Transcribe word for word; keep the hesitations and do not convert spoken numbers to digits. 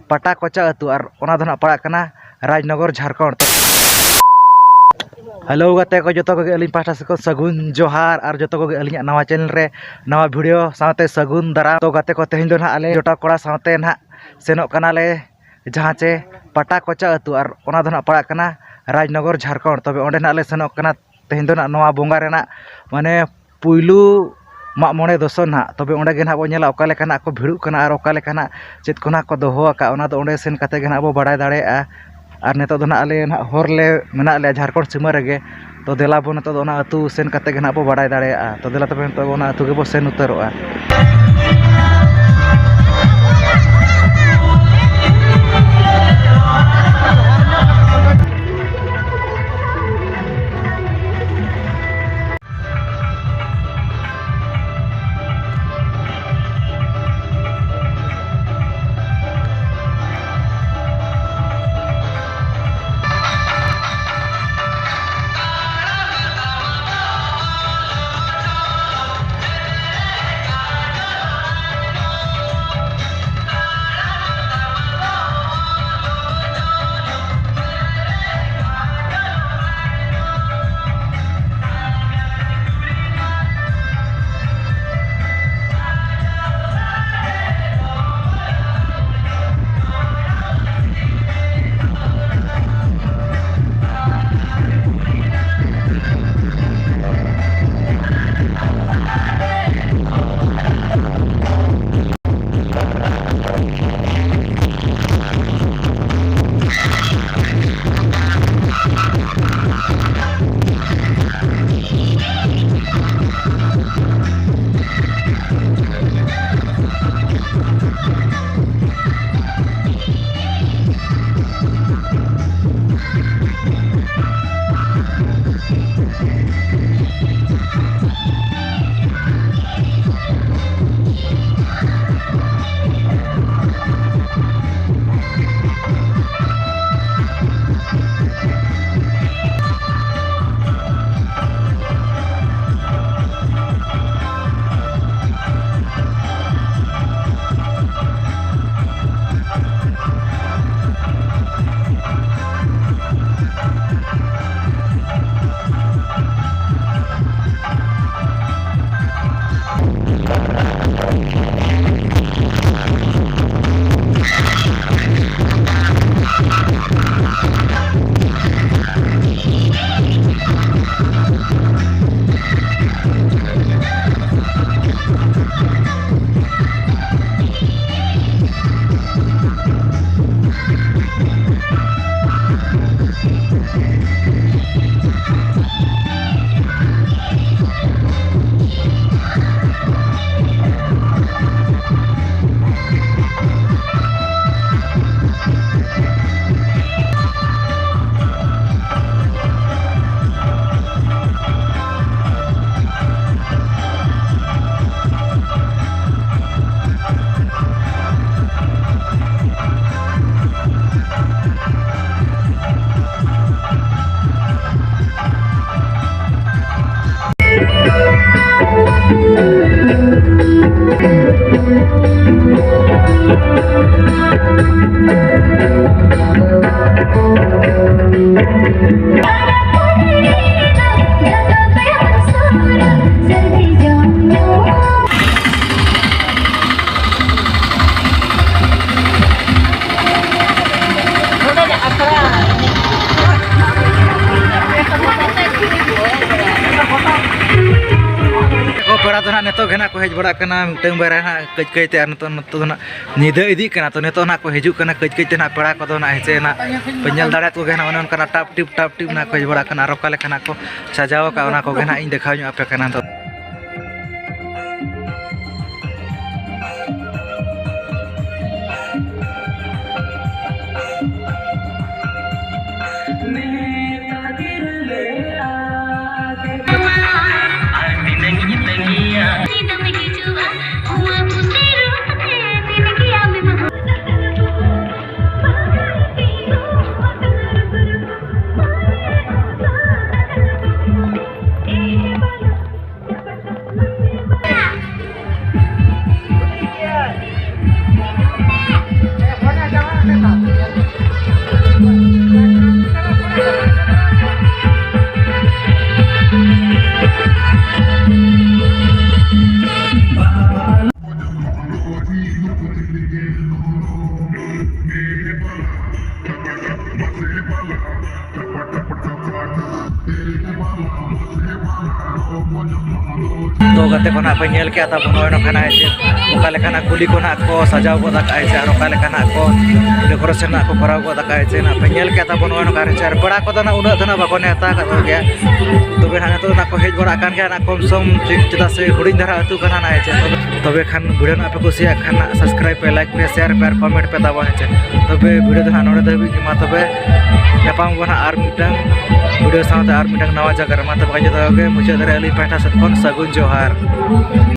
ᱯᱟᱴᱟ ᱠᱚᱪᱟ ᱟᱹᱛᱩ, ᱟᱨ ᱚᱱᱟ ᱫᱚ ᱱᱟᱜ ᱯᱟᱲᱟᱜ ᱠᱟᱱᱟ ᱨᱟᱡᱽᱱᱚᱜᱚᱨ, ᱡᱷᱟᱲᱠᱷᱚᱸᱰ᱾ ᱦᱮᱞᱳ ᱜᱟᱛᱮ ᱠᱚ, ᱡᱚᱛᱚ ᱠᱚᱜᱮ ᱟᱹᱞᱤᱧ ᱯᱟᱦᱴᱟ ᱥᱮᱫ ᱠᱷᱚᱱ ᱥᱟᱹᱜᱩᱱ ᱡᱚᱦᱟᱨ, ᱟᱨ ᱡᱚᱛᱚ ᱠᱚᱜᱮ ᱟᱹᱞᱤᱧᱟᱜ ᱱᱟᱣᱟ ᱪᱮᱱᱮᱞ ᱨᱮ ᱱᱟᱣᱟ ᱵᱷᱤᱰᱤᱭᱳ ᱥᱟᱶᱛᱮ ᱥᱟᱹᱜᱩᱱ ᱫᱟᱨᱟᱢ᱾ ᱛᱚ ᱜᱟᱛᱮ ᱠᱚ, ᱛᱮᱦᱮᱧ ᱫᱚ ᱱᱟᱦᱟᱜ ᱟᱞᱮ ᱡᱚᱴᱟᱣ ᱠᱚᱲᱟ ᱥᱟᱶᱛᱮ ᱱᱟᱦᱟᱜ ᱥᱮᱱᱚᱜ ᱠᱟᱱᱟᱞᱮ ᱡᱟᱦᱟᱸ ᱪᱮ ᱯᱟᱴᱟ ᱠᱚᱪᱟ ᱟᱹᱛᱩ, ᱟᱨ ᱚᱱᱟ ᱫᱚ ᱱᱟᱦᱟᱜ ᱯᱟᱲᱟᱜ ᱠᱟᱱᱟ ᱨᱟᱡᱽᱱᱚᱜᱚᱨ, ᱡᱷᱟᱲᱠᱷᱚᱸᱰ᱾ ᱛᱚᱵᱮ ᱚᱸᱰᱮ ᱱᱟᱦᱟᱜ ᱞᱮ ᱥᱮᱱᱚᱜ ᱠᱟᱱᱟ ᱛᱮᱦᱮᱧ ᱫᱚ ᱱᱟᱦᱟᱜ ᱱᱚᱣᱟ ᱵᱚᱸᱜᱟ ᱨᱮᱱᱟᱜ, ᱢᱟᱱᱮ, ᱯᱩᱭᱞᱩ ᱢᱟᱜ ᱢᱚᱬᱮ ᱫᱚᱥᱚᱱ ᱱᱟᱦᱟᱜ᱾ ᱛᱚᱵᱮ ᱚᱸᱰᱮ ᱜᱮ ᱱᱟᱦᱟᱜ ᱵᱚ ᱧᱮᱞᱟ ᱚᱠᱟ ᱞᱮᱠᱟ ᱱᱟᱦᱟᱜ ᱠᱚ ᱵᱷᱤᱲᱚᱜ ᱠᱟᱱᱟ ᱟᱨ ᱚᱠᱟ ᱞᱮᱠᱟ ᱱᱟᱦᱟᱜ ᱪᱮᱫ ᱠᱚ ᱱᱟᱦᱟᱜ ᱠᱚ ᱫᱚᱦᱚ ᱟᱠᱟᱫ, ᱚᱱᱟ ᱫᱚ ᱚᱸᱰᱮ ᱥᱮᱱ ᱠᱟᱛᱮ ᱜᱮ ᱱᱟᱦᱟᱜ ᱵᱚ ᱵᱟᱲᱟᱭ ᱫᱟᱲᱮᱭᱟᱜᱼᱟ᱾ ᱟᱨ ᱱᱤᱛᱚᱜ ᱫᱚ ᱱᱟᱦᱟᱜ ᱟᱞᱮ ᱱᱟᱦᱟᱜ ᱦᱚᱨ ᱞᱮ ᱢᱮᱱᱟᱜ ᱞᱮᱭᱟ ᱡᱷᱟᱲᱠᱷᱚᱸᱰ ᱥᱤᱢᱟᱹ ᱨᱮᱜᱮ᱾ ᱛᱚ ᱫᱮᱞᱟ ᱵᱚ ᱱᱤᱛᱚᱜ ᱫᱚ ᱚᱱᱟ ᱟᱹᱛᱩ ᱥᱮᱱ ᱠᱟᱛᱮ ᱜᱮ ᱱᱟᱦᱟᱜ ᱵᱚ ᱵᱟᱲᱟᱭ ᱫᱟᱲᱮᱭᱟᱜᱼᱟ᱾ ᱛᱚ ᱫᱮᱞᱟ ᱛᱚᱵᱮ ᱱᱤᱛᱚᱜ ᱚᱱᱟ ᱟᱹᱛᱩ ᱜᱮᱵᱚ ᱥᱮᱱ ᱩᱛᱟᱹᱨᱚᱜᱼᱟ᱾ ᱠᱚ ᱯᱮᱲᱟ ᱫᱚ ᱱᱟᱦᱟᱜ ᱱᱤᱛᱚᱜ ᱜᱮ ᱱᱟᱦᱟᱜ ᱠᱚ ᱦᱮᱡ ᱵᱟᱲᱟᱜ ᱠᱟᱱᱟ, ᱢᱤᱫᱴᱟᱝ ᱵᱟᱨᱭᱟ ᱱᱟᱦᱟᱜ ᱠᱟᱹᱡ ᱠᱟᱹᱡ ᱛᱮ, ᱟᱨ ᱱᱤᱛᱚᱜ, ᱱᱤᱛᱚᱜ ᱫᱚ ᱱᱟᱦᱟᱜ ᱧᱤᱫᱟᱹ ᱤᱫᱤᱜ ᱠᱟᱱᱟ᱾ ᱛᱚ ᱱᱤᱛᱚᱜ ᱱᱟᱦᱟᱜ ᱠᱚ ᱦᱤᱡᱩᱜ ᱠᱟᱱᱟ ᱠᱟᱹᱡ ᱠᱟᱹᱡ ᱛᱮ ᱱᱟᱦᱟᱜ ᱯᱮᱲᱟ ᱠᱚᱫᱚ ᱱᱟᱦᱟᱜ, ᱦᱮᱸ ᱪᱮ, ᱱᱟᱦᱟᱜ ᱯᱮ ᱧᱮᱞ ᱫᱟᱲᱮᱭᱟᱜ ᱠᱚᱜᱮ ᱱᱟᱦᱟᱜ, ᱚᱱᱮ ᱚᱱᱠᱟᱱᱟᱜ ᱴᱟᱯ ᱴᱤᱯ ᱴᱟᱯ ᱴᱤᱯ ᱱᱟᱦᱟᱜ ᱠᱚ ᱦᱮᱡ ᱵᱟᱲᱟᱜ ᱠᱟᱱᱟ, ᱟᱨ ᱚᱠᱟ ᱞᱮᱠᱟ ᱱᱟᱦᱟᱜ ᱠᱚ ᱥᱟᱡᱟᱣ ᱟᱠᱟᱫ, ᱚᱱᱟ ᱠᱚᱜᱮ ᱱᱟᱦᱟᱜ ᱤᱧ ᱫᱮᱠᱷᱟᱣ ᱧᱚᱜ ᱟᱯᱮ ᱠᱟᱱᱟ᱾ ᱛᱚ ᱛᱚ ᱜᱟᱛᱮ ᱠᱚ ᱱᱟᱜ ᱯᱮ ᱧᱮᱞ ᱠᱮᱜᱼᱟ ᱛᱟᱵᱚᱱ, ᱱᱚᱜᱼᱚᱭ ᱱᱚᱝᱠᱟᱱᱟᱜ ᱪᱮᱫ, ᱚᱠᱟ ᱞᱮᱠᱟᱱᱟᱜ ᱠᱩᱞᱦᱤ ᱠᱚ ᱱᱟᱜ ᱠᱚ ᱥᱟᱡᱟᱣ ᱜᱚᱫ ᱟᱠᱟᱫᱼᱟ ᱥᱮ, ᱟᱨ ᱚᱠᱟ ᱞᱮᱠᱟᱱᱟᱜ ᱠᱚ decoration ᱱᱟᱜ ᱠᱚ ᱠᱚᱨᱟᱣ ᱜᱚᱫ ᱟᱠᱟᱫᱼᱟ ᱥᱮ ᱱᱟᱜ ᱯᱮ ᱧᱮᱞ ᱠᱮᱜᱼᱟ ᱛᱟᱵᱚᱱ, ᱱᱚᱜᱼᱚᱭ ᱱᱚᱝᱠᱟ ᱨᱮ᱾ ᱟᱨ ᱯᱮᱲᱟ ᱠᱚᱫᱚ ᱱᱟᱜ ᱩᱱᱟᱹᱜ ᱫᱚ ᱱᱟᱜ ᱵᱟᱠᱚ ᱱᱮᱣᱛᱟ ᱟᱠᱟᱫ ᱠᱚᱜᱮᱭᱟ, ᱛᱚᱵᱮ ᱱᱟᱜ ᱱᱤᱛᱚᱜ ᱫᱚ ᱱᱟᱜ ᱠᱚ ᱦᱮᱡ ᱵᱟᱲᱟᱜ ᱠᱟᱱ ᱜᱮᱭᱟ ᱱᱟᱜ, ᱠᱚᱢ ᱥᱚᱢ, ᱪᱮᱫᱟᱜ ᱥᱮ ᱦᱩᱰᱤᱧ ᱫᱷᱟᱨᱟ ᱟᱹᱛᱩ ᱠᱟᱱᱟ ᱱᱟᱜ, ᱦᱮᱸ ᱪᱮ᱾ ᱛᱚᱵᱮ, ᱛᱚᱵᱮ ᱠᱷᱟᱱ video ᱱᱟᱜ ᱯᱮ ᱠᱩᱥᱤᱭᱟᱜ ᱠᱷᱟᱱ ᱱᱟᱜ subscribe ᱯᱮ, like ᱯᱮ, share ᱯᱮ ᱟᱨ comment ᱯᱮ ᱛᱟᱵᱚᱱ, ᱦᱮᱸ ᱪᱮ᱾ ᱛᱚᱵᱮ video ᱫᱚ ᱱᱟᱜ ᱱᱚᱰᱮ ᱫᱷᱟᱹᱵᱤᱡ ᱜᱮ᱾ ᱢᱟ ᱛᱚᱵᱮ ᱧᱟᱯᱟᱢ ᱟᱵᱚᱱ ᱱᱟᱜ ᱟᱨ ᱢᱤᱫᱴᱟᱝ video ᱥᱟᱶᱛᱮ ᱟᱨ ᱢᱤᱫᱴᱟᱝ ᱱᱟᱣᱟ ᱡᱟᱭᱜᱟ ᱨᱮ᱾ ᱢᱟ ᱛᱚᱵᱮ ᱡᱚᱛᱚ ᱜᱮ ᱢᱩᱪᱟᱹᱫ ᱨᱮ ᱟᱹᱞᱤᱧ ᱯᱟᱦᱴᱟ ᱥᱮᱫ ᱠᱷᱚᱱ ᱥᱟᱹᱜᱩᱱ ᱡᱚᱦᱟᱨ᱾